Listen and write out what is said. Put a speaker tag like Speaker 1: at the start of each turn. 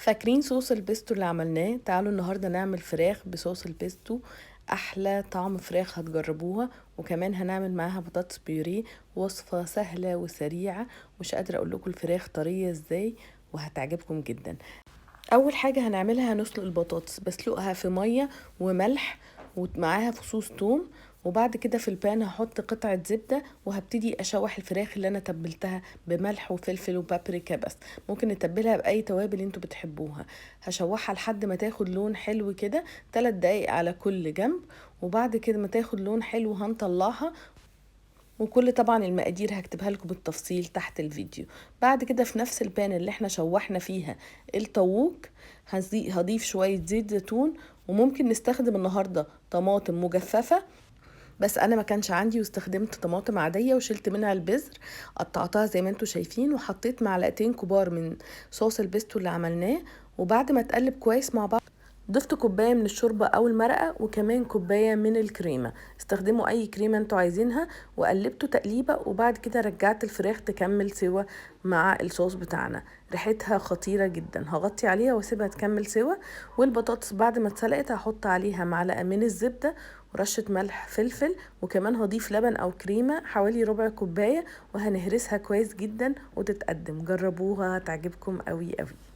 Speaker 1: فاكرين صوص البيستو اللي عملناه؟ تعالوا النهاردة نعمل فراخ بصوص البيستو، احلى طعم فراخ هتجربوها، وكمان هنعمل معاها بطاطس بيوريه. وصفة سهلة وسريعة، مش قادرة اقول لكم الفراخ طرية ازاي، وهتعجبكم جدا. اول حاجة هنعملها هنسلق البطاطس، بسلقها في مية وملح ومعاها فصوص توم، وبعد كده في البان هحط قطعة زبدة وهبتدي اشوح الفراخ اللي انا تبلتها بملح وفلفل وبابريكا، بس ممكن نتبلها باي توابل انتوا بتحبوها. هشوحها لحد ما تاخد لون حلو كده، 3 دقايق على كل جنب، وبعد كده ما تاخد لون حلو هنطلعها. وكل طبعا المقادير هكتبها لكم بالتفصيل تحت الفيديو. بعد كده في نفس البان اللي احنا شوحنا فيها الطاووق هضيف شوية زيت زيتون، وممكن نستخدم النهاردة طماطم مجففة، بس انا ما كانش عندي واستخدمت طماطم عادية وشلت منها البذر، قطعتها زي ما انتم شايفين، وحطيت معلقتين كبار من صوص البيستو اللي عملناه. وبعد ما تقلب كويس مع بعض ضفت كوباية من الشوربة او المرقة، وكمان كوباية من الكريمة، استخدموا اي كريمة انتوا عايزينها، وقلبته تقليبة. وبعد كده رجعت الفراخ تكمل سوا مع الصوص بتاعنا، ريحتها خطيرة جدا. هغطي عليها واسيبها تكمل سوا. والبطاطس بعد ما اتسلقت هحط عليها معلقة من الزبدة ورشة ملح فلفل، وكمان هضيف لبن او كريمة حوالي ربع كوباية، وهنهرسها كويس جدا وتتقدم. جربوها هتعجبكم قوي قوي.